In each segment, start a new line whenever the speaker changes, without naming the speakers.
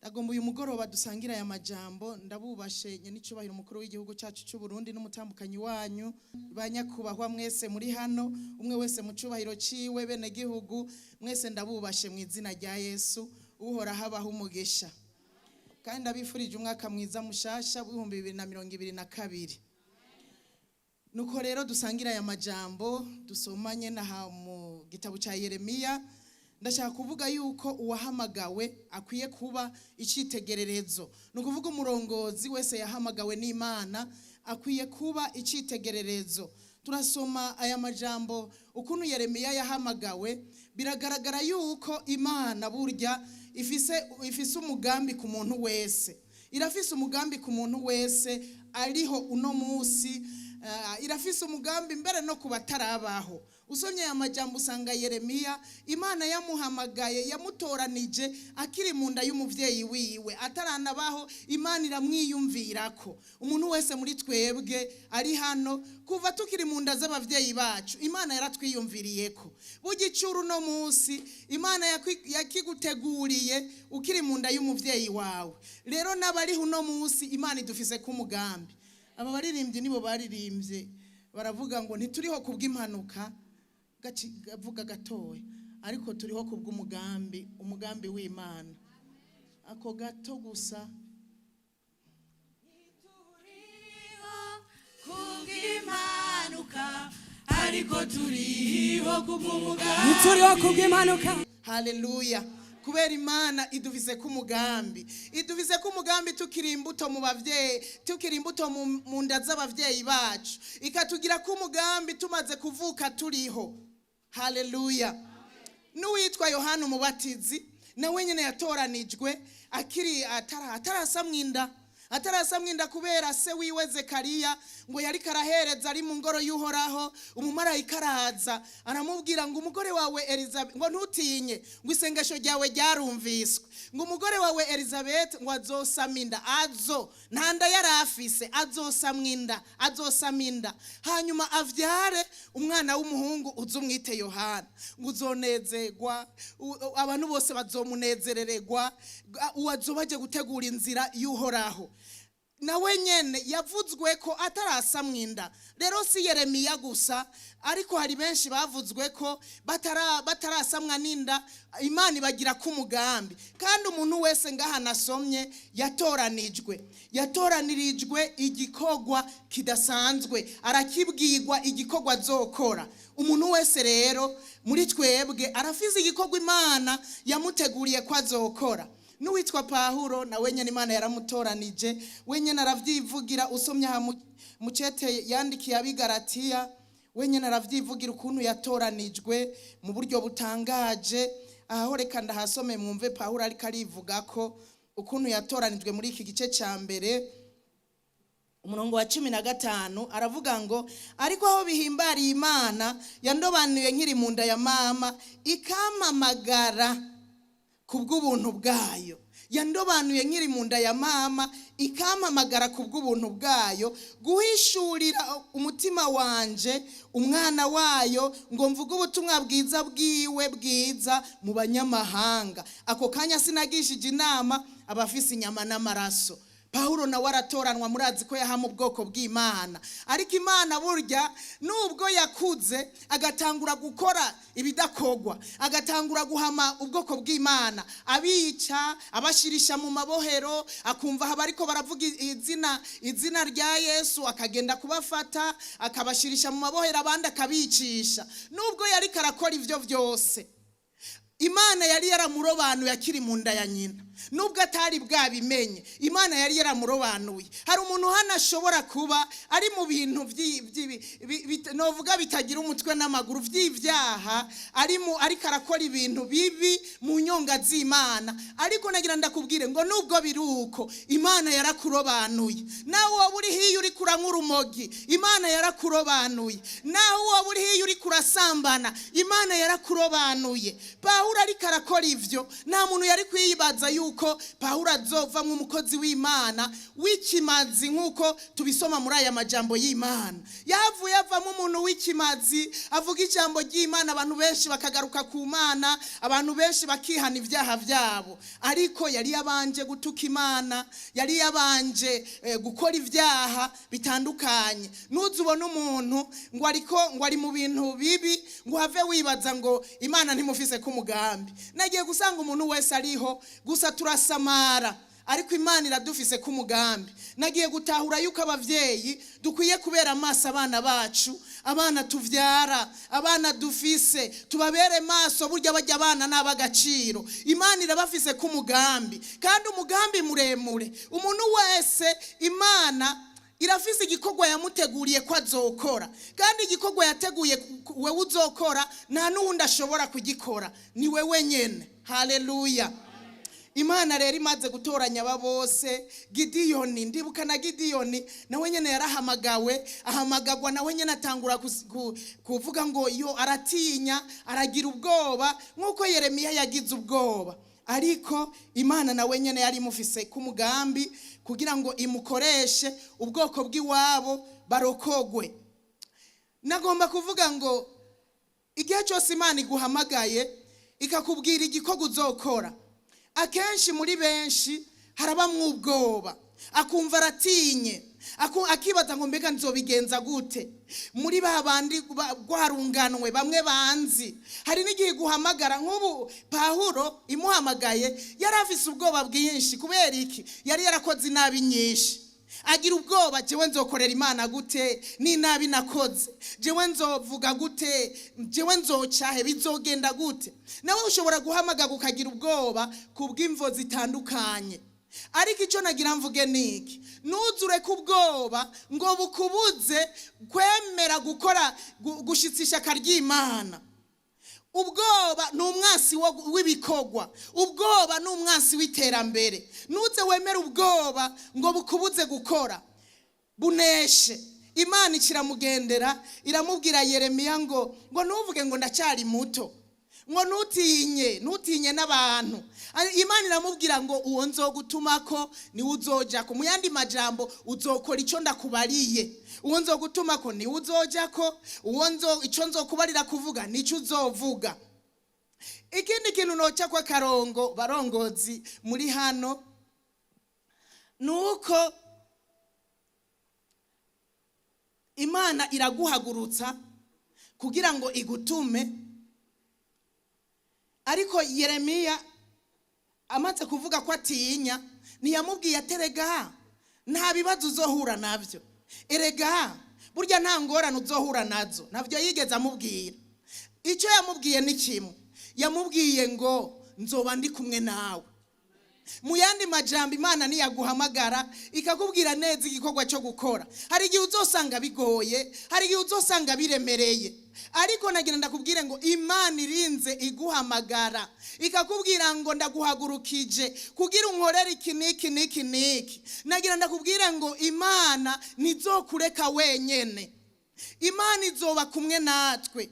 Ndagomba uyu mugoroba dusangira aya majambo. Ndabubashe nyenicubahiro umukuru w'igihugu cyacu cy'u Burundi n'umutambukanyi wanyu, banyakubahwa mwese muri hano, umwe wese mu cubahiro ciwe, bene gihugu mwese, ndabubashe mu izina rya Yesu. Uhoraho abaha umugisha, kandi ndabifurije umwaka mwiza mushasha w'2022. Nuko rero dusangira aya majambo dusomanye naha mu gitabo cya Yeremiya. Ndashaka kuvuga yuko uwahamagawe akwiye kuba icyitegererezo. Ni ukuvuga umurongozi wese yahamagawe n'Imana akwiye kuba icyitegererezo. Turasoma aya majambo ukuntu Yeremiya yahamagawe. Biragaragara yuko Imana burya ifise umugambi ku muntu wese, irafise umugambi ku muntu wese ariho uno munsi, irafise umugambi mbere no ku batarabaho. Usomye aya majambo usanga Yeremiya Imana yamuhamagaye, yamutoranije akiri mu nda y'umuvyeyi wiwe, ataranabaho Imana iramwiyumvirako. Umuntu wese muri twebwe ari hano, kuva tukiri mu nda z'abavyeyi bacu Imana yaratwiyumviriyeko. Burya icuru uno munsi Imana yakiguteguriye ukiri mu nda y'umuvyeyi wawe. Rero n'abariho uno munsi Imana idufise ku mugambi. Aba baririmbyi nibo baririmbye baravuga ngo ntituriho kubw'impanuka, gavuga gatoya, ariko turiho kubw'umugambi, umugambi w'Imana. Ako gato gusa.
Kubw'impanuka, ariko turiho kubw'umugambi.
Ntituriho kubw'impanuka.
Haleluya! Kubera Imana idufise ku mugambi, idufise ku mugambi tukiri imbuto mu bavyeyi, tukiri imbuto mu nda z'abavyeyi bacu, ikatugira ku mugambi tumaze kuvuka turiho. Haleluya! N'uwitwa Yohana Umubatizi nawe nyine yatoranijwe akiri atarasamwa inda, atarasamwa inda, kubera se wiwe Zekariya ngo yari karahereza ari mu ngoro y'Uhoraho, umumarayika araza aramubwira ngo umugore wawe Elizabeth, ngo ntutinye, ngo isengesho ryawe ryarumviswe, ngo umugore wawe Elizabeth ngo azosama inda. Azo nta nda yari afise, azosamwa inda, azosama inda, hanyuma avyare umwana w'umuhungu, uze umwite Yohana, ngo uzonezerwa, abantu bose bazomunezerererwa, uwazoba aje gutegura inzira y'Uhoraho. Nawe nyene yavuzwe ko atarasamwa inda. Rero si Yeremiya gusa, ariko hari benshi bavuzwe ko batarasamwa n'inda, Imana ibagira ko umugambi. Kandi umuntu wese ngaha nasomye yatoranijwe, yatoranirijwe igikorwa kidasanzwe, arakibwirwa igikorwa azokora. Umuntu wese rero muri twebwe arafise igikorwa Imana yamuteguriye ko azokora. N'uwitwa Pahuro nawe nyene Imana yaramutoranije, we nyene aravyivugira. Usomye aha mu cete yandikiye Abigaratiya, we nyene aravyivugira ukuntu yatoranijwe mu buryo butangaje. Aho reka ndahasome mwumve Pahuro ariko arivuga ko ukuntu yatoranijwe. Muri iki gice ca mbere, umurongo wa 15, aravuga ngo: "Ariko aho bihimbariye Imana yandobanuye nkiri mu nda ya mama, ikampamagara kubw'ubuntu bwayo." Yandobanuye nkiri mu nda ya mama, ikampamagara kubw'ubuntu bwayo, guhishurira umutima wanje umwana wayo, ngo mvuge ubutumwa bwiza bwiwe bwiza mu banyamahanga. Ako kanya sinagishije inama abafise inyama n'amaraso. Pawulo nawe aratoranwa. Murazi ko yahama ubwoko bw'Imana, ariko Imana burya nubwo yakuze agatangura gukora ibidakogwa, agatangura guhama ubwoko bw'Imana, abica, abashirisha mu mabohero, akumva haba ariko baravuga izina rya Yesu, akagenda kubafata akabashirisha mu mabohero, abandi akabicisha. Nubwo yariko arakora ivyo vyose, Imana yari yaramurobanuye akiri mu nda ya nyina. Nubwo atari bwabimenye, Imana yari yaramurobanuye. Hari umuntu hano ashobora kuba ari mu bintu novuga bitagira umutwe n'amaguru vy'ivyaha, ariko arakora ibintu bibi mu nyonga z'Imana, ariko nagira ndakubwire ngo nubwo biri uko, Imana yarakurobanuye. Nawe wowe uri hiyo uri kuranywa urumogi, Imana yarakurobanuye. Nawe wowe uri hiyo uri kurasambana, Imana yarakurobanuye. Pawulo Pawulo ariko arakora ivyo, nta muntu yari kwibaza yuko Pawulo azovamwo umukozi w'Imana w'ikimazi, nk'uko tubisoma muri aya majambo y'Imana. Yavuye avamo umuntu w'ikimazi, avuga ijambo ry'Imana, abantu benshi bakagaruka ku Mana, abantu benshi bakihana ibyaha byabo. Ariko yari yabanje gutuka Imana, yari yabanje gukora ibyaha bitandukanye. Nuze ubona umuntu ngo ariko ngo ari mu bintu bibi, ngo have wibaza ngo Imana ntimufise ku mugambi. Nagiye gusanga umuntu wese ariho gusa turasamara, ariko Imana iradufise ku mugambi. Nagiye gutahura yuko abavyeyi dukwiye kubera amaso abana bacu, abana tuvyara, abana dufise, tubabere maso. Burya bajya abana n'ab'agaciro. Imana irabafise ku mugambi, kandi umugambi muremure. Umuntu wese Imana irafise igikorwa yamuteguriye ko azokora, kandi igikorwa yateguye wewe uzokora nta n'uwundi ashobora kugikora, ni wewe nyene. Haleluya! Imana rero imaze gutoranya aba bose, Gidiyoni, ndibuka na Gidiyoni nawe nyene yarahamagawe, ahamagagwa nawe nyene atangura kuvuga ngo yo aratinya, aragira ubwoba nk'uko Yeremiya yagize ubwoba. Ariko Imana nawe nyene yari imufise ku mugambi kugira ngo imukoreshe ubwoko bw'iwabo barokogwe. Nagomba kuvuga ngo igihe cyose Imana iguhamagaye ikakubwira igikorwa uzokora, akenshi muri benshi harabamwo ubwoba, akumva aratinye, akibaza ngo mbega nzobigenza gute muri ba bandi rwarunganwe bamwe banzi. Hari n'igihe guhamagara, nk'ubu Pawulo imuhamagaye yari afise ubwoba bwinshi. Kubera iki? Yari yarakoze inabi nyinshi, agira ubwoba: jewe nzokorera Imana gute n'inabi nakoze? Jewe nzovuga gute? Jewe nzocahe? Bizogenda gute? Nawe ushobora guhamagara ukagira ubwoba ku bw'imvo zitandukanye. Ariko icyo nagira mvuge ni iki: ntuzure ku bwoba ngo bukubuze kwemera gukora, gushitsa ishyaka ry'Imana. Ubwoba ni umwansi w'ibikorwa, ubwoba ni umwansi w'iterambere. Ntuze wemere ubwoba ngo bukubuze gukora, buneshe. Imana ikiramugendera, iramubwira Yeremiya ngo ntuvuge ngo ndacyari muto, ngo ntutinye, ntutinye n'abantu. Imana iramubwira ngo uwo nzogutumako niwe uzojako. Mu yandi majambo, uzokora icyo ndakubariye. Uwo nzogutumako niwe uzojako, uwo nzo icyo nzokubarira kuvuga nicyo uzovuga. Ikindi kintu noca ko akarongo, barongozi muri hano, ni uko Imana iraguhagurutsa kugira ngo igutume. Ariko Yeremiya amaze kuvuga ko atinya, ntiyamubwiye aterega nta bibazo uzohura nabyo, erega burya nta ngorane uzohura nazo. Ntabyo yigeze amubwira. Icyo yamubwiye ni kimwe: yamubwiye ngo nzoba ndi kumwe nawe. Mu yandi majambo, Imana ntiyaguhamagara ikakubwira neza igikorwa cyo gukora, hari igihe uzosanga bigoye, hari igihe uzosanga biremereye. Ariko nagira ndakubwire ngo Imana irinze iguhamagara ikakubwira ngo ndaguhagurukije kugira unkorere iki n'iki n'iki n'iki, nagira ndakubwire ngo Imana ntizokureka wenyene, Imana izoba kumwe natwe.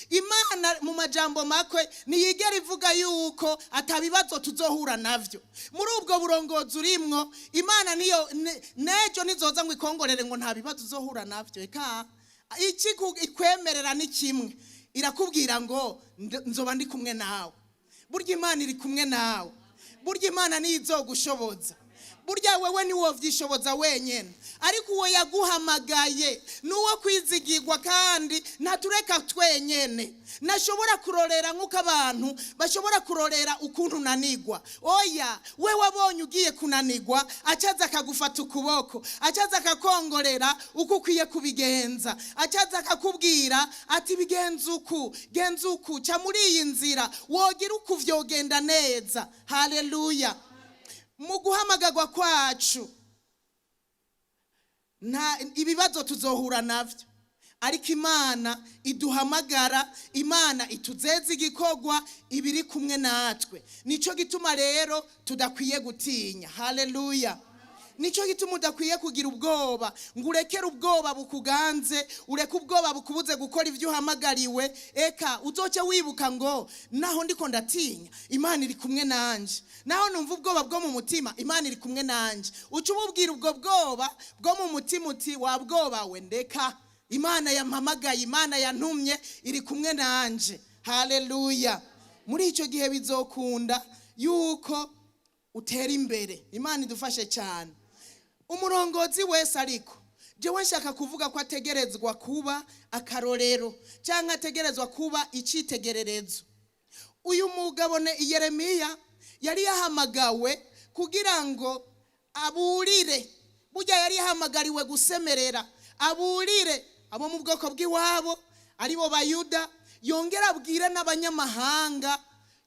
Imana mu majambo makwe ntiyigera ivuga yuko atabibazo tuzohura navyo muri ubwo burongozi urimwo. Imana niyo nejo nizoza ngo ikongorere ngo nta bibazo uzohura navyo. Eka, iki ikwemerera ni kimwe: irakubwira ngo nzoba ndi kumwe nawe. Burya Imana iri kumwe nawe, burya Imana niyo izogushoboza. Burya wewe niwovyishoboza wenyene, ariko uwo yaguhamagaye nuwo kwizigirwa, kandi ntatureka twenyene. Nashobora kurorera nk'uko abantu bashobora kurorera ukuntu unanigwa. Oya, we wabonye ugiye kunanigwa, acaza akagufata ukuboko, acaza akakongorera uko ukwiye kubigenza, acaza akakubwira ati bigenza uku, genza uku, ca muri iyi nzira, wogira uku vyogenda neza. Haleluya! Mu guhamagagwa kwacu nta ibibazo tuzohura navyo, ariko Imana iduhamagara, Imana ituzeza igikorwa, ibiri kumwe natwe. Nico gituma rero tudakwiye gutinya. Haleluya! Nicyo gituma udakwiye kugira ubwoba, ngo urekere ubwoba bukuganze, ureke ubwoba bukubuze gukora ibyo uhamagariwe. Eka uzoce wibuka ngo naho ndiko ndatinya, Imana iri kumwe nanje. Naho numva ubwoba bwo mu mutima, Imana iri kumwe nanje. Uca ububwira ubwo bwoba bwo mu mutima uti: "Wa bwoba we, ndeka, Imana yampamagaye, Imana yantumye, iri kumwe nanje." Haleluya! Muri icyo gihe bizokunda yuko utera imbere. Imana idufashe cyane. Umurongozi wese ariko, jewe nshaka kuvuga ko ategerezwa kuba akarorero cyangwa ategerezwa kuba icyitegererezo. Uyu mugabo ne Yeremiya yari yahamagawe kugira ngo aburire. Burya yari yahamagariwe gusemerera, aburire abo mu bwoko bw'iwabo, aribo Bayuda, yongera abwire n'abanyamahanga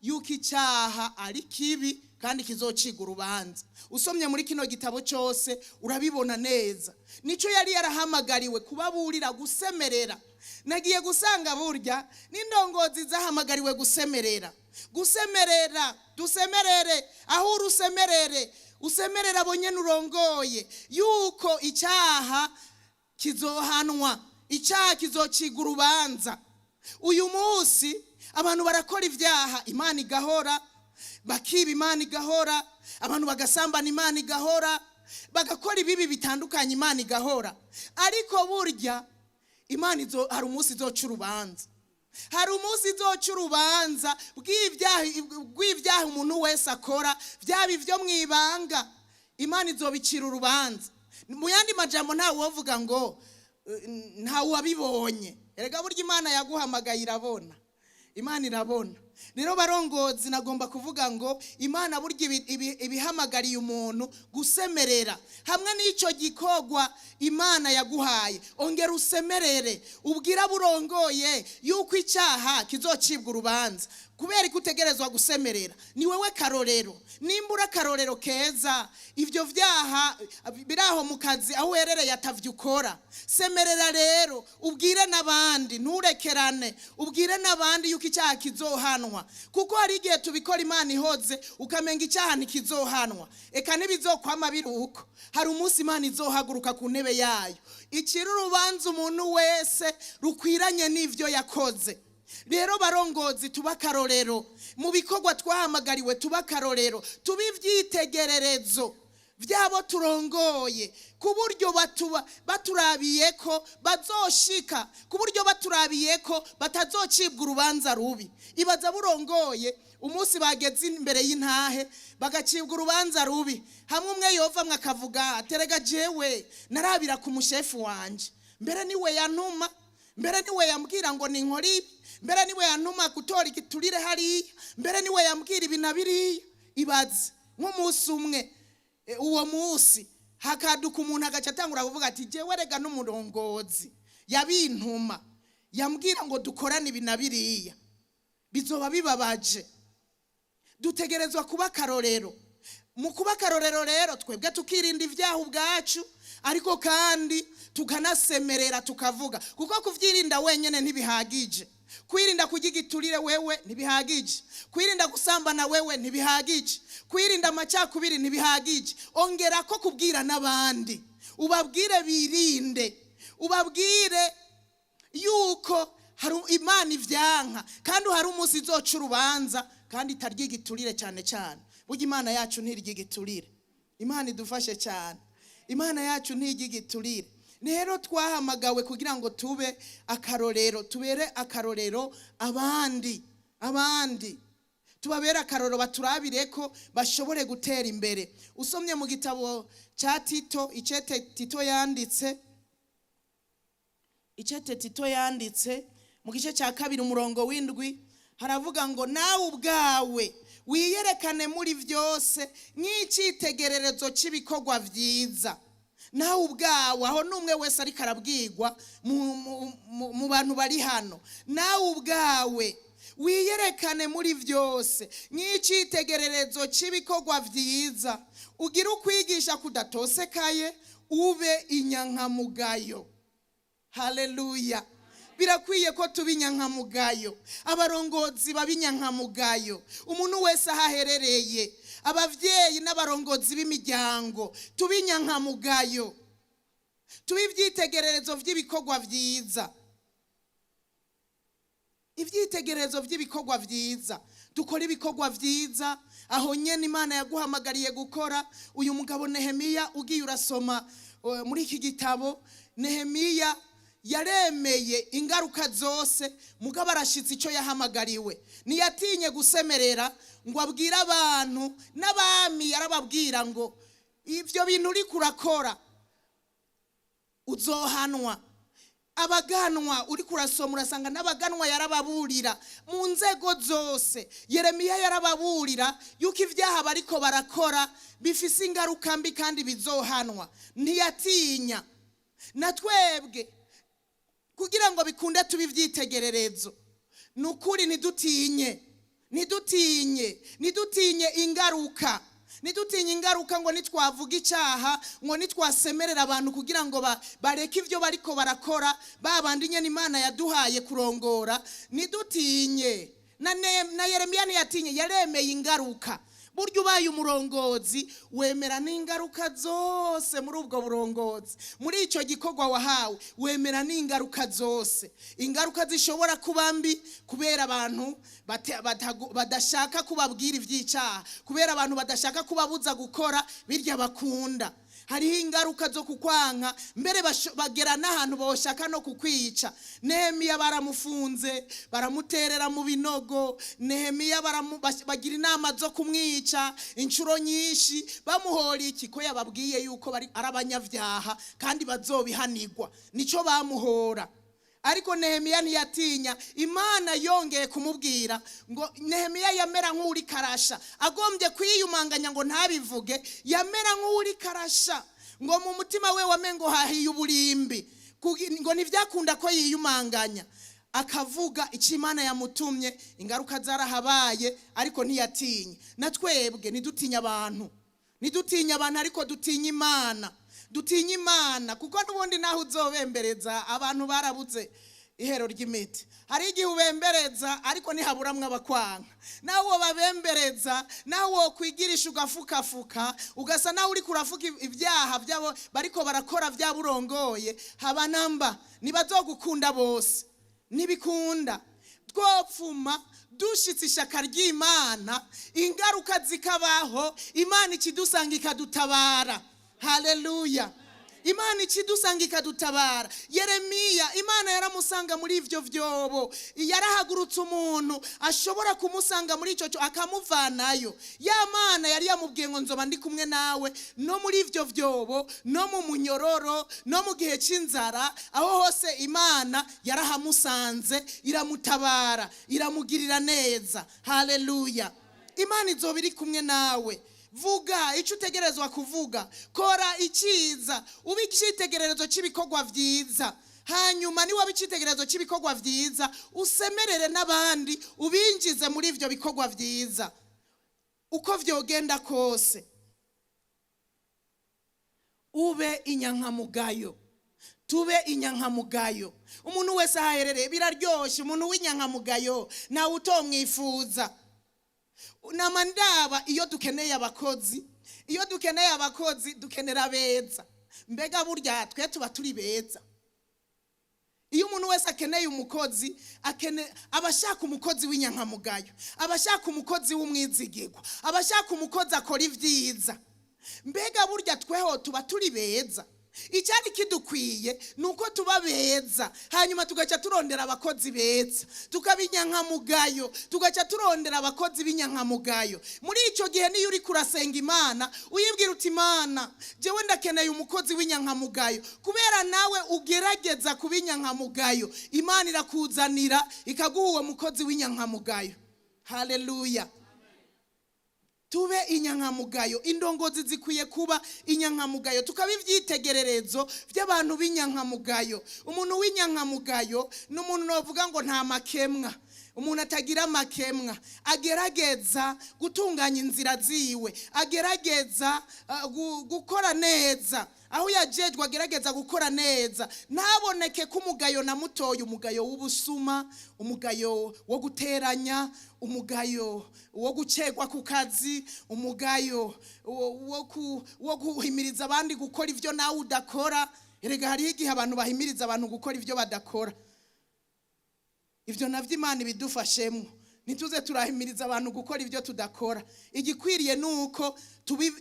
yuko icyaha ari kibi kandi kizociga urubanza. Usomye muri kino gitabo cyose urabibona neza. Nicyo yari yarahamagariwe, kubaburira, gusemerera. Nagiye gusanga burya n'indongozi zahamagariwe gusemerera. Gusemerera, dusemerere aho uri, usemerere, usemerera abo nyene urongoye yuko icyaha kizohanwa, icyaha kizociga urubanza. Uyu munsi abantu barakora ibyaha, Imana igahora, bakiba, Imana igahora, abantu bagasambana, Imana igahora, bagakora ibibi bitandukanye, Imana igahora. Ariko burya Imana hari umunsi izoca urubanza. Hari umunsi izoca urubanza bw'ibyaha umuntu wese akora, byaba ibyo mu ibanga, Imana izobicira urubanza. Mu yandi majambo, ntawe wovuga ngo ntawe wabibonye. Erega burya Imana yaguhamagaye irabona, Imana irabona. Rero barongozi, nagomba kuvuga ngo Imana burya ibihamagariye umuntu gusemerera. Hamwe n'icyo gikorwa Imana yaguhaye, ongera usemerere, ubwira burongoye yuko icyaha kizocibwa urubanza. Kubera ko utegerezwa gusemerera, ni wowe karorero. Nimba uri akarorero keza, ibyo byaha biri aho mu kazi aho uherereye atavyo ukora, semerera rero, ubwire n'abandi, nturekerane, ubwire n'abandi yuko icyaha kizohanwa. Kuko hari igihe tubikora Imana ihoze, ukamenga icyaha ntikizohanwa. Eka ntibizokwama biri uko. Hari umunsi Imana izohaguruka ku ntebe yayo, icira urubanza umuntu wese rukwiranye n'ivyo yakoze. Rero barongozi, tuba akarorero mu bikorwa twahamagariwe, tuba akarorero, tuba ibyitegererezo by'abo turongoye, ku buryo baturabiye ko bazoshika, ku buryo baturabiye ko batazocibwa urubanza rubi. Ibaza burongoye umunsi bageze imbere y'intahe bagacibwa urubanza rubi, hamwe umwe yovamwe akavuga: "Aterega jewe narabira ku mushefu wanje, mbere niwe yantuma, mbere niwe yambwira ngo ninkore ibi, mbere niwe yantuma gutora igiturire hariya, mbere niwe yambwira ibi na biriya." Ibaze nk'umunsi umwe, uwo munsi hakaduka umuntu agaca atangura kuvuga ati: "Jewe rega n'umurongozi yabintuma, yambwira ngo dukorane ibi na biriya." Bizoba bibabaje. Dutegerezwa kuba akarorero. Mu kuba akarorero rero, twebwe tukirinda ibyaha ubwacu, ariko kandi tukanasemerera, tukavuga, kuko kuvyirinda wenyene ntibihagije. Kwirinda kurya igiturire wewe ntibihagije, kwirinda gusambana wewe ntibihagije, kwirinda amacakubiri ntibihagije. Ongera ko kubwira n'abandi, ubabwire birinde, ubabwire yuko hari Imana ivyanka kandi hari umunsi izoca urubanza, kandi itarya igiturire. Cyane cyane burya Imana yacu ntirya igiturire. Imana idufashe cyane. Imana yacu ntirya igiturire. Rero twahamagawe kugira ngo tube akarorero, tubere akarorero abandi, abandi tubabere akarorero, baturabire ko bashobore gutera imbere. Usomye mu gitabo cya Tito, icete Tito yanditse, icete Tito yanditse mu gice cya 2 umurongo w'7, haravuga ngo: "Nawe ubwawe wiyerekane muri byose nk'icyitegererezo cy'ibikorwa byiza." Nawe ubwawe, aho n'umwe wese ariko arabwirwa mu bantu bari hano, nawe ubwawe wiyerekane muri byose nk'icyitegererezo cy'ibikorwa byiza, ugire ukwigisha kudatosekaye, ube inyankamugayo. Haleluya! Birakwiye ko tuba inyankamugayo, abarongozi baba inyankamugayo, umuntu wese aho aherereye. Abavyeyi n'abarongozi b'imiryango, tube inyankamugayo, tube ivyitegererezo vy'ibikorwa vyiza, ivyitegererezo vy'ibikorwa vyiza. Dukora ibikorwa vyiza aho nyene Imana yaguhamagariye gukora. Uyu mugabo Nehemiya, ugiye urasoma muri iki gitabo, Nehemiya yaremeye ingaruka zose, mugabo arashitse icyo yahamagariwe. Ntiyatinye gusemerera ngo abwire abantu n'abami. Yarababwira ngo ibyo bintu uriko urakora uzohanwa. Abaganwa, uri kurasoma urasanga n'abaganwa yarababurira mu nzego zose. Yeremiya yarababurira yuko ibyaha bariko barakora bifise ingaruka mbi kandi bizohanwa. Ntiyatinya. Na twebwe, kugira ngo bikunde tube ivyitegererezo, ni ukuri ntidutinye, ntidutinye, ntidutinye ingaruka, ntidutinye ingaruka ngo nitwavuga icyaha, ngo nitwasemerera abantu kugira ngo bareke ibyo bariko barakora, ba bandi nyene Imana yaduhaye kurongora. Ntidutinye. Na Yeremiya ntiyatinye, yaremeye ingaruka. Burya ubaye umurongozi, wemera n'ingaruka zose muri ubwo burongozi, muri icyo gikorwa wahawe, wemera n'ingaruka zose. Ingaruka zishobora kuba mbi kubera abantu badashaka kubabwira iby'icyaha, kubera abantu badashaka kubabuza gukora birya bakunda. Hariho ingaruka zo kukwanka, mbere bagera n'ahantu boshaka no kukwica. Nehemiya baramufunze, baramuterera mu binogo. Nehemiya bagira inama zo kumwica inshuro nyinshi. Bamuhora iki? Ko yababwiye yuko bari ari abanyabyaha kandi bazobihanirwa, nico bamuhora. Ariko Nehemiya ntiyatinya. Imana yongeye kumubwira ngo Nehemiya yamera nk'uri karasha, agombye kwiyumanganya ngo ntabivuge. Yamera nk'uri karasha, ngo mu mutima we wamengo hahiye uburimbi. Ngo ntibyakunda ko yiyumanganya, akavuga icyo Imana yamutumye. Ingaruka zarahabaye, ariko ntiyatinye. Na twebwe ntidutinye abantu, ntidutinye abantu, ariko dutinye Imana, dutinye Imana, kuko n'ubundi naho uzobembereza abantu, barabuze ihero ry'imiti. Hari igihe ubembereza, ariko ntihaburamwo abakwanka. Nawe uwo babembereza, nawe wo kwigirisha ugafukafuka, ugasa nawe uri kurafuka ibyaha byabo bariko barakora byabo urongoye, haba namba ntibazogukunda bose, ntibikunda. Twopfuma dushitse ishaka ry'Imana, ingaruka zikabaho, Imana ikidusanga ikadutabara. Haleluya! Imana ikidusanga ikadutabara. Yeremiya, Imana yaramusanga muri ivyo vyobo. Yarahagurutse umuntu ashobora kumusanga muri ico cyo, akamuvanayo. Ya Mana yari yamubwiye ngo nzoba ndi kumwe nawe no muri ivyo vyobo, no mu munyororo, no mu gihe c'inzara. Aho hose Imana yarahamusanze, iramutabara, iramugirira neza. Haleluya! Imana izoba iri kumwe nawe. Vuga icyo utegerezwa kuvuga, kora icyiza, ube icyitegererezo cy'ibikorwa byiza. Hanyuma niwaba icyitegererezo cy'ibikorwa byiza, usemerere n'abandi, ubinjize muri ibyo bikorwa byiza uko vyogenda kose. Ube inyankamugayo, tube inyankamugayo. Umuntu wese ahaherereye, biraryoshe umuntu w'inyankamugayo, nawe utomwifuza. Nama ndaba iyo dukeneye abakozi, iyo dukeneye abakozi dukenera beza. Mbega burya twe tuba turi beza? Iyo umuntu wese akeneye umukozi, aba ashaka umukozi w'inyankamugayo, aba ashaka umukozi w'umwizigirwa, aba ashaka umukozi akora ibyiza. Mbega burya tweho tuba turi beza? Icyari kidukwiye ni uko tuba beza, hanyuma tugaca turondera abakozi beza, tukaba inyankamugayo, tugaca turondera abakozi b'inyankamugayo. Muri icyo gihe, niyo uri kurasenga Imana, uyibwira uti: "Imana, jewe ndakeneye umukozi w'inyankamugayo." Kubera nawe ugerageza kuba inyankamugayo, Imana irakuzanira, ikaguha uwo mukozi w'inyankamugayo. Haleluya! Tube inyankamugayo. Indongozi zikwiye kuba inyankamugayo, tukaba ibyitegererezo by'abantu b'inyankamugayo. Umuntu w'inyankamugayo ni umuntu navuga ngo nta makemwa. Umuntu atagira amakemwa, agerageza gutunganya inzira ziwe, agerageza gukora neza aho yajejwe, agerageza gukora neza, ntaboneke ko umugayo na mutoya, umugayo w'ubusuma, umugayo wo guteranya, umugayo wo gucegwa ku kazi, umugayo wo guhimiriza abandi gukora ibyo nawe udakora. Erega hariho igihe abantu bahimiriza abantu gukora ibyo badakora. Ibyo navyo Imana ibidufashemo, ntituze turahimiriza abantu gukora ibyo tudakora. Igikwiriye ni uko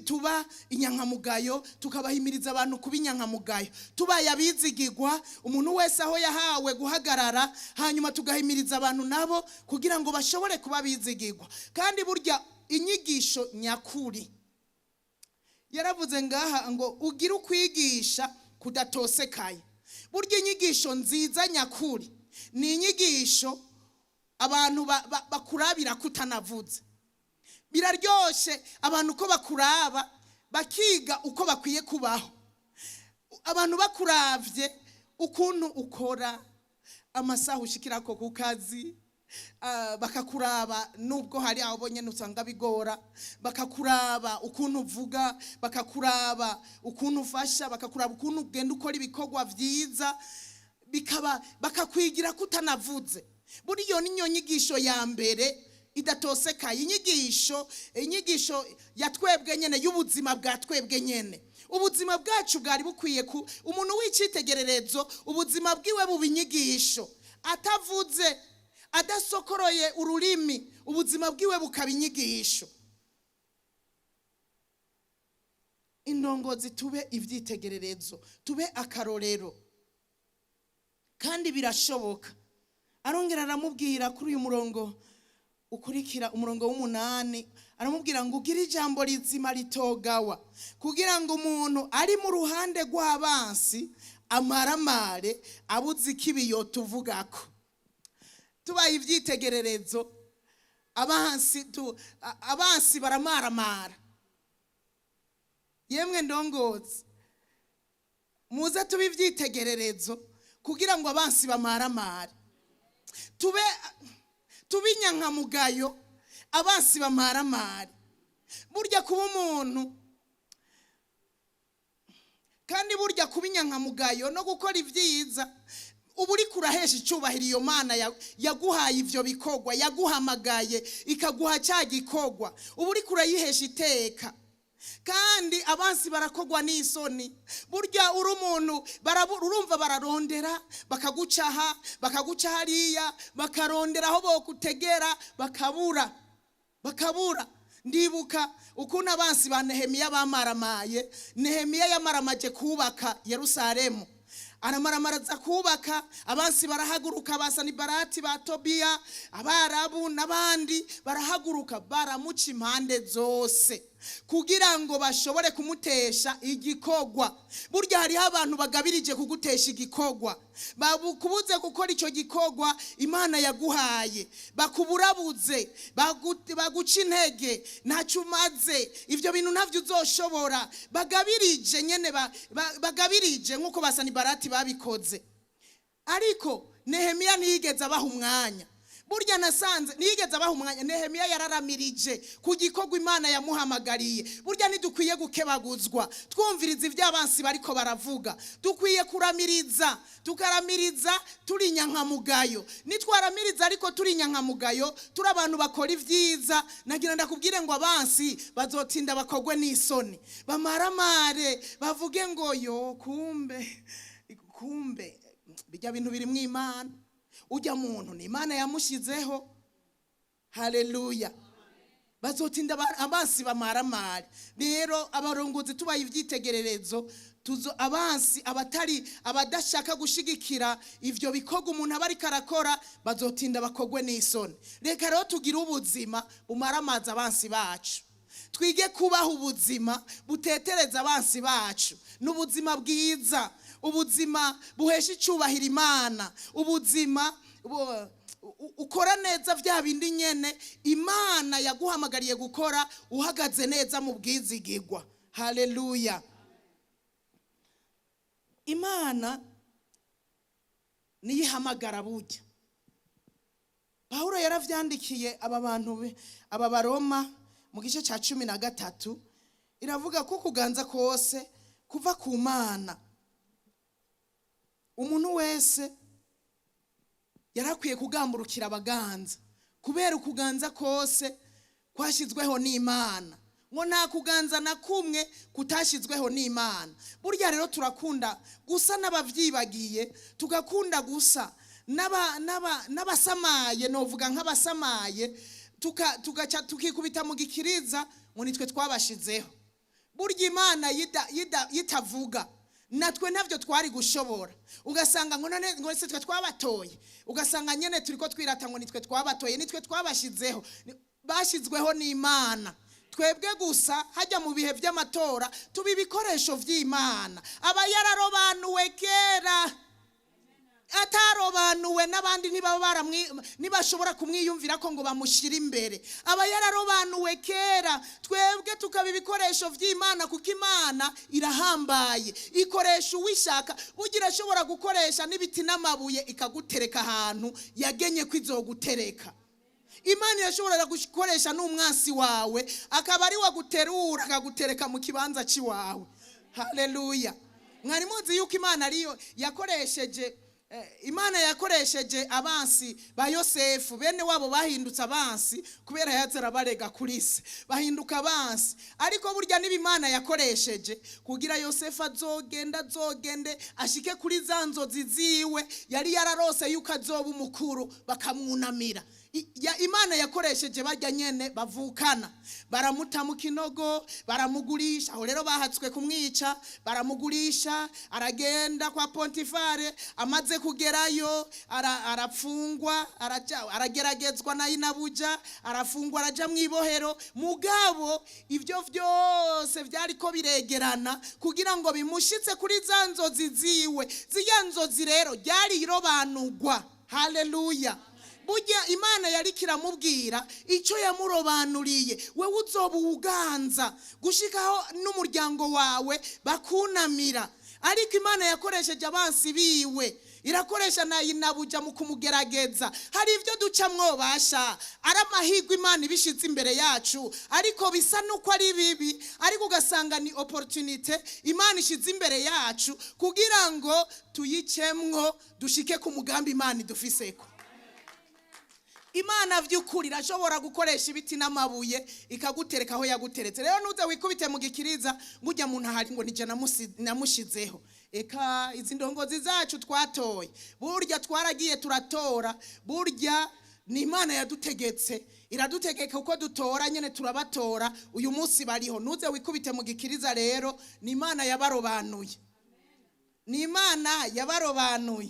tuba inyankamugayo, tukabahimiriza abantu kuba inyankamugayo, tubaye abizigirwa, umuntu wese aho yahawe guhagarara, hanyuma tugahimiriza abantu nabo kugira ngo bashobore kuba abizigirwa. Kandi burya inyigisho nyakuri, yaravuze ngaha ngo ugire ukwigisha kudatosekaye. Burya inyigisho nziza nyakuri ni inyigisho abantu bakurabira kutanavuze. Biraryoshe abantu ko bakuraba bakiga uko bakwiye kubaho. Abantu bakuravye ukuntu ukora, amasaha ushikirako ku kazi, bakakuraba nubwo hari abo nyene usanga bigora, bakakuraba ukuntu uvuga, bakakuraba ukuntu ufasha, bakakuraba ukuntu ugenda ukora ibikorwa vyiza, bikaba bakakwigira kutanavuze. Buriyo niyo nyigisho ya mbere idatosekaye, inyigisho ya twebwe nyene, y'ubuzima bwa twebwe nyene. Ubuzima bwacu bwari bukwiye ku umuntu w'icitegererezo, ubuzima bwiwe buba inyigisho, atavuze, adasokoroye ururimi, ubuzima bwiwe bukaba inyigisho. Indongozi tube ivyitegererezo, tube akarorero, kandi birashoboka. Arongera aramubwira kuri uyu murongo ukurikira, umurongo w'umunani, aramubwira ngo ugire ijambo rizima ritogawa, kugira ngo umuntu ari mu ruhande rw'abansi amaramare abuze ikibiyo tuvugako. Tubaye ivyitegererezo, abansi baramaramara. Yemwe ndongozi, muze tube ivyitegererezo kugira ngo abansi bamaramare. Tube inyankamugayo, abansi bamaramare. Burya kuba umuntu, kandi burya kuba inyankamugayo no gukora ibyiza, uba uriko urahesha icubahiro iyo Mana yaguhaye ivyo bikorwa, yaguhamagaye ikaguha cya gikorwa, uba uriko urayihesha iteka. Kandi abansi barakogwa n'isoni. Burya uri umuntu, urumva bararondera, bakagucaha, bakaguca hariya, bakarondera aho bokutegera, bakabura, bakabura. Ndibuka ukuntu abansi ba Nehemiya bamaramaye. Nehemiya yamaramaje kubaka Yerusalemu, aramaramaraza kubaka, abansi barahaguruka, ba Sanibarati, ba Tobiya, Abarabu n'abandi barahaguruka, baramuca impande zose kugira ngo bashobore kumutesha igikorwa. Burya hariho abantu bagabirije kugutesha igikorwa, bakubuze gukora ico gikorwa Imana yaguhaye, bakuburabuze, baguca intege, ntacyo umaze, ivyo bintu ntavyo uzoshobora. Bagabirije nyene, bagabirije nkuko ba Sanibarati babikoze. Ariko Nehemiya ntiyigeze abaha umwanya. Burya nasanze ntiyigeze abaha umwanya. Nehemiya yararamirije ku gikorwa Imana yamuhamagariye. Burya ntidukwiye gukebaguzwa twumviriza ibyo abansi bariko baravuga. Dukwiye kuramiriza, tukaramiriza turi inyankamugayo. Nitwaramiriza ariko turi inyankamugayo, turi abantu bakora ibyiza, nagira ndakubwire ngo abansi bazotinda bakogwe n'isoni, bamaramare, bavuge ngo yo kumbe, kumbe bijya bintu biri mu Imana, ujya muntu ni Imana yamushizeho. Haleluya. Bazotinda abansi bamaramare. Rero abarongozi tubaye ivyitegererezo, tuzo abansi abatari abadashaka gushigikira ivyo bikorwa umuntu aba ariko arakora, bazotinda bakogwe n'isoni. Reka rero tugire ubuzima bumaramaza abansi bacu, twige kubaho ubuzima butetereza abansi bacu. Ni ubuzima bwiza, ubuzima buhesha icubahiro Imana, ubuzima ukora neza vya bindi nyene Imana yaguhamagariye gukora, uhagaze neza mu bwizigirwa. Haleluya. Imana niyo ihamagara burya. Pawulo yaravyandikiye aba bantu aba Baroma mu gice cya 13, iravuga ko kuganza kose kuva ku Mana. Umuntu wese yarakwiye kugamburukira abaganza, kubera ukuganza kose kwashyizweho n'Imana, ngo nta kuganza na kumwe kutashyizweho n'Imana. Burya rero turakunda gusa n'abavyibagiye, tugakunda gusa n'abasamaye, novuga nk'abasamaye, tugaca tukikubita mu gikiriza ngo nitwe twabashizeho. Burya Imana yitavuga natwe ntabyo twari gushobora. Ugasanga ngo none ngo se twe twabatoye, ugasanga nyene turiko twirata ngo nitwe twabatoye, nitwe twabashizeho. Bashyizweho n'Imana. Twebwe gusa hajya mu bihe by'amatora tuba ibikoresho vy'Imana. Aba yararobanuwe kera, atarobanuwe n'abandi ntibaba ntibashobora kumwiyumvira ko ngo bamushyire imbere. Aba yararobanuwe kera, twebwe tukaba ibikoresho by'Imana, kuko Imana irahambaye, ikoresha uwishaka. Burya irashobora gukoresha n'ibiti n'amabuye ikagutereka ahantu yagenye ko izogutereka. Imana irashobora gukoresha n'umwansi wawe akaba ari waguterura akagutereka mu kibanza cy'iwawe. Haleluya! Mwari muzi yuko Imana ariyo yakoresheje, Imana yakoresheje abansi ba Yosefu, bene wabo bahindutse abansi kubera yaza arabarega kuri se, bahinduka abansi. Ariko burya niba Imana yakoresheje kugira Yosefu azogenda, azogende ashike kuri za nzozi ziwe yari yararose yuko azoba umukuru bakamwunamira. Imana yakoresheje barya nyene bavukana, baramuta mu kinogo, baramugurisha. Aho rero bahatswe kumwica, baramugurisha, aragenda kwa Pontifare. Amaze kugerayo arafungwa, arageragezwa na inabuja, arafungwa, araja mu ibohero. Mugabo ibyo byose byariko biregerana kugira ngo bimushitse kuri za nzozi ziwe. Zirya nzozi rero ryari irobanurwa. Haleluya! Burya Imana yari kiramubwira icyo yamurobanuriye: wewe uzoba uwuganza gushikaho n'umuryango wawe bakunamira. Ariko Imana yakoresheje abansi biwe, irakoresha na inabuja mu kumugerageza. Hari ibyo ducamwo basha ari amahirwe Imana ibishize imbere yacu, ariko bisa nuko ari bibi, ariko ugasanga ni opportunité Imana ishize imbere yacu kugira ngo tuyicemwo dushike ku mugambi Imana idufiseko. Imana vy'ukuri irashobora gukoresha ibiti n'amabuye ikagutereka aho yaguteretse. Rero nuze wikubite mu gikiriza ngo ujya muntu ahari ngo nije namushizeho. Eka izi ndongozi zacu twatoye, burya twaragiye turatora, burya ni Imana yadutegetse, iradutegeka uko dutora nyene turabatora. Uyu munsi bariho, nuze wikubite mu gikiriza. Rero ni Imana yabarobanuye, ni Imana yabarobanuye.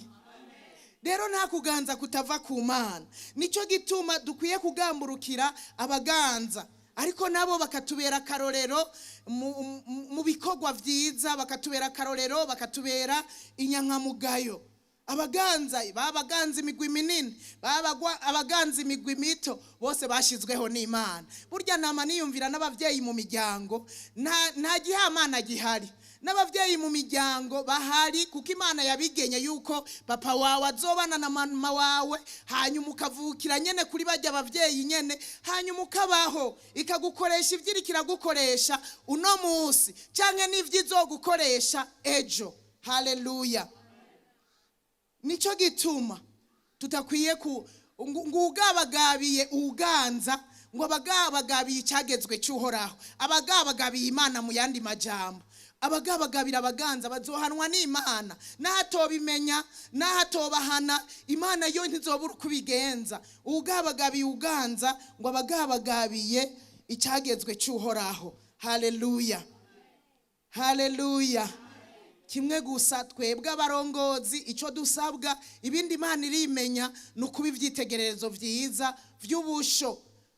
Rero nta kuganza kutava ku Mana. Nicyo gituma dukwiye kugamburukira abaganza, ariko nabo bakatubera akarorero mu bikorwa byiza, bakatubera akarorero, bakatubera inyankamugayo. Abaganza babaganza imigwi minini, babagwa abaganza imigwi mito, bose bashyizweho n'Imana. Burya nama niyumvira n'ababyeyi mu miryango, nta gihamana gihari. N'ababyeyi mu miryango bahari kuko Imana yabigenye yuko papa wawe azobana na mama wawe, hanyuma ukavukira nyene kuri bajya abavyeyi nyene, hanyuma ukabaho, ikagukoresha ivyo iriko iragukoresha uno munsi canke n'ivyo izogukoresha ejo. Haleluya! Nico gituma tutakwiye ku ngo ugabagabiye uganza, ngo abagabagabiye icyagezwe cy'Uhoraho, abagabagabiye Imana. Mu yandi majambo, abagabagabira abaganza bazohanwa n'Imana. N'ahatobimenya, n'ahatobahana, Imana yo ntizobura uko ibigenza. Ugabagabiye uganza ngo abagabagabiye icyagezwe cy'Uhoraho. Haleluya, haleluya! Kimwe gusa twebwe abarongozi icyo dusabwa, ibindi Imana irimenya, ni ukuba ibyitegererezo byiza by'ubusho,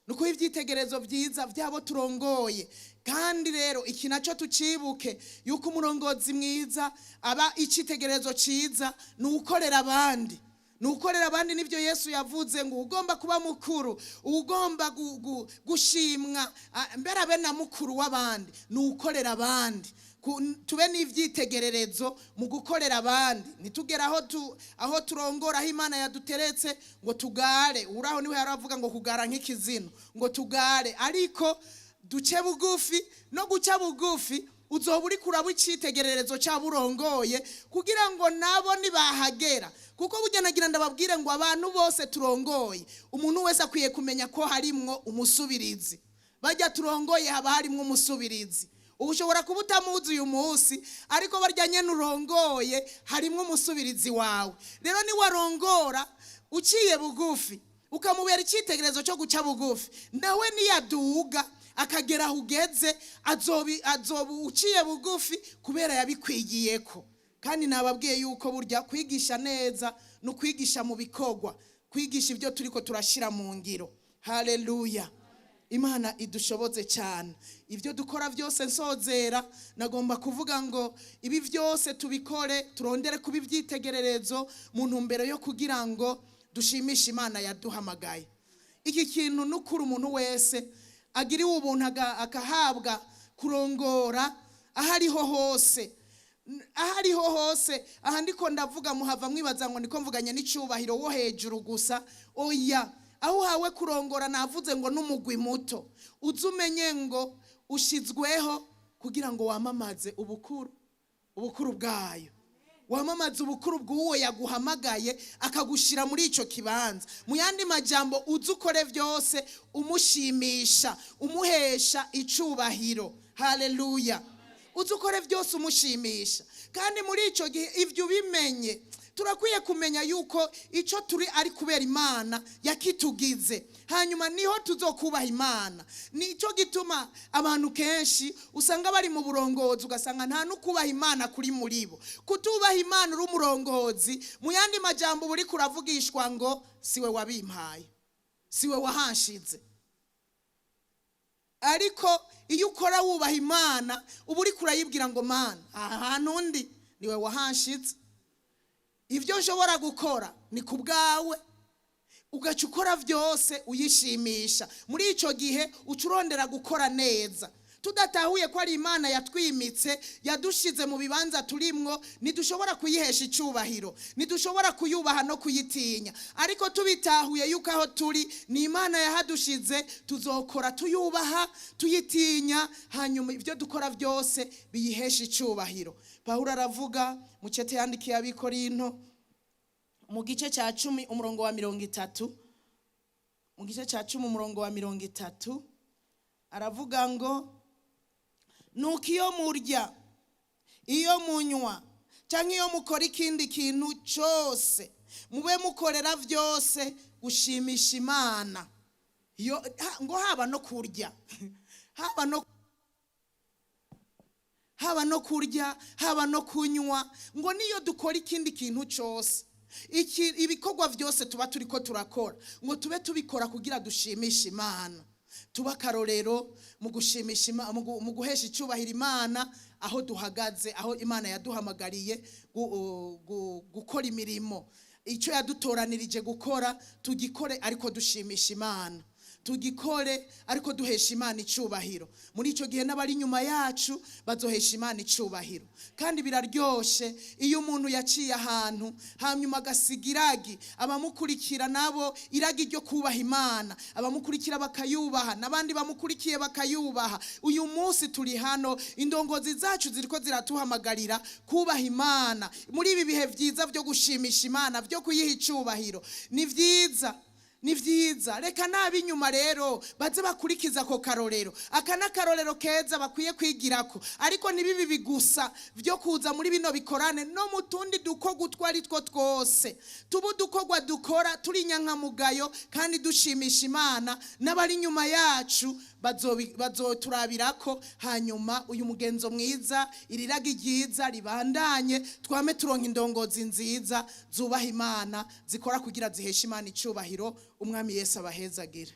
ni ukuba ibyitegererezo byiza by'abo turongoye. Kandi rero iki nacyo tucibuke, yuko umurongozi mwiza aba icyitegererezo cyiza, ni ukorera abandi, ni ukorera abandi. Nibyo Yesu yavuze ngo ugomba kuba mukuru, ugomba gushimwa, mbere abe na mukuru w'abandi, ni ukorera abandi. Tube n'ivyitegererezo mu gukorera abandi. Ntitugere aho turongora, aho Imana yaduteretse, ngo tugare. Uraho niwe yaravuga ngo kugara nk'ikizino, ngo tugare, ariko duce bugufi. No guca bugufi, uzoba uri kuraba icyitegererezo cyabo urongoye, kugira ngo nabo nibahagera. Kuko burya nagira ndababwire ngo abantu bose turongoye, umuntu wese akwiye kumenya ko harimwo umusubirizi. Bajya turongoye haba harimwo umusubirizi. Ubu ushobora kuba utamuzi uyu munsi, ariko barya nyene urongoye harimwo umusubirizi wawe. Rero niwarongora uciye bugufi, ukamubera icyitegererezo cyo guca bugufi, nawe niyaduga akagera aho ugeze, azoba uciye bugufi kubera yabikwigiyeko. Kandi nababwiye yuko burya kwigisha neza ni ukwigisha mu bikorwa, kwigisha ibyo turiko turashyira mu ngiro. Haleluya! Imana idushoboze cyane ibyo dukora byose. Nsozera, nagomba kuvuga ngo ibi byose tubikore, turondere kuba ibyitegererezo mu ntumbero yo kugira ngo dushimishe Imana yaduhamagaye. Iki kintu n'ukuri, umuntu wese agiriwe ubuntu akahabwa kurongora aho ariho hose, aho ariho hose. Aha ndiko ndavuga, muhava mwibaza ngo ndiko mvuganye n'icubahiro wo hejuru gusa. Oya, aho uhawe kurongora, navuze ngo n'umugwi muto, uze umenye ngo ushizweho kugira ngo wamamaze ubukuru bwayo, wamamaze ubukuru bw'uwo yaguhamagaye akagushira muri ico kibanza. Mu yandi majambo, uze ukore byose umushimisha, umuhesha icubahiro. Haleluya! Uze ukore byose umushimisha. Kandi muri ico gihe ibyo ubimenye, turakwiye kumenya yuko icyo turi ari kubera Imana yakitugize, hanyuma niho tuzokubaha Imana. Nicyo gituma abantu kenshi usanga bari mu burongozi, ugasanga nta n'ukubaha Imana kuri muri bo. Kutubaha Imana uri umurongozi, mu yandi majambo uba uriko uravugishwa ngo siwe wabimpaye, siwe wahanshize. Ariko iyo ukora wubaha Imana, uba uriko urayibwira ngo: "Mana, aha hantu ndi niwe wahanshize, ibyo nshobora gukora ni ku bwawe." Ugaca ukora byose uyishimisha. Muri icyo gihe uca urondera gukora neza. Tudatahuye ko ari Imana yatwimitse, yadushize mu bibanza turimwo, ntidushobora kuyihesha icubahiro, ntidushobora kuyubaha no kuyitinya. Ariko tubitahuye yuko aho turi ni Imana yahadushize, tuzokora tuyubaha, tuyitinya, hanyuma ibyo dukora byose biyihesha icubahiro. Pawulo aravuga mu cete yandikiye Abikorinto, mu gice cya 10 umurongo wa 30, mu gice cya 10 umurongo wa 30, aravuga ngo: "Nuko iyo murya, iyo munywa, cyangwa iyo mukora ikindi kintu cyose, mube mukorera byose gushimisha Imana." Iyo ngo haba no kurya, haba no kurya, haba no kunywa, ngo niyo dukora ikindi kintu cyose, ibikorwa byose tuba turiko turakora, ngo tube tubikora kugira dushimishe Imana. Tuba akarorero mu gushimisha mu guhesha icyubahiro Imana aho duhagaze, aho Imana yaduhamagariye gukora imirimo. Icyo yadutoranirije gukora tugikore, ariko dushimisha Imana, tugikore ariko duhesha Imana icubahiro. Muri icyo gihe n'abari inyuma yacu bazohesha Imana icubahiro. Kandi biraryoshe iyo umuntu yaciye ahantu, hanyuma agasiga iragi, abamukurikira nabo iragi ryo kubaha Imana, abamukurikira bakayubaha, n'abandi bamukurikiye bakayubaha. Uyu munsi turi hano, indongozi zacu ziriko ziratuhamagarira kubaha Imana muri ibi bihe byiza byo gushimisha Imana, byo kuyiha icubahiro. Ni byiza, ni byiza. Reka n'ab'inyuma rero baze bakurikiza ako karorero. Aka ni akarorero keza bakwiye kwigirako. Ariko ntibibi gusa byo kuza muri bino bikorane, no mu tundi dukorwa utwo ari two twose, tuba udukorwa dukora turi inyankamugayo kandi dushimisha Imana, n'abari inyuma yacu bazoturabirako. Hanyuma uyu mugenzo mwiza, iri ragi ryiza ribandanye, twame turonka indongozi nziza zubaha Imana, zikora kugira ziheshe Imana icubahiro. Umwami Yesu abahezagire.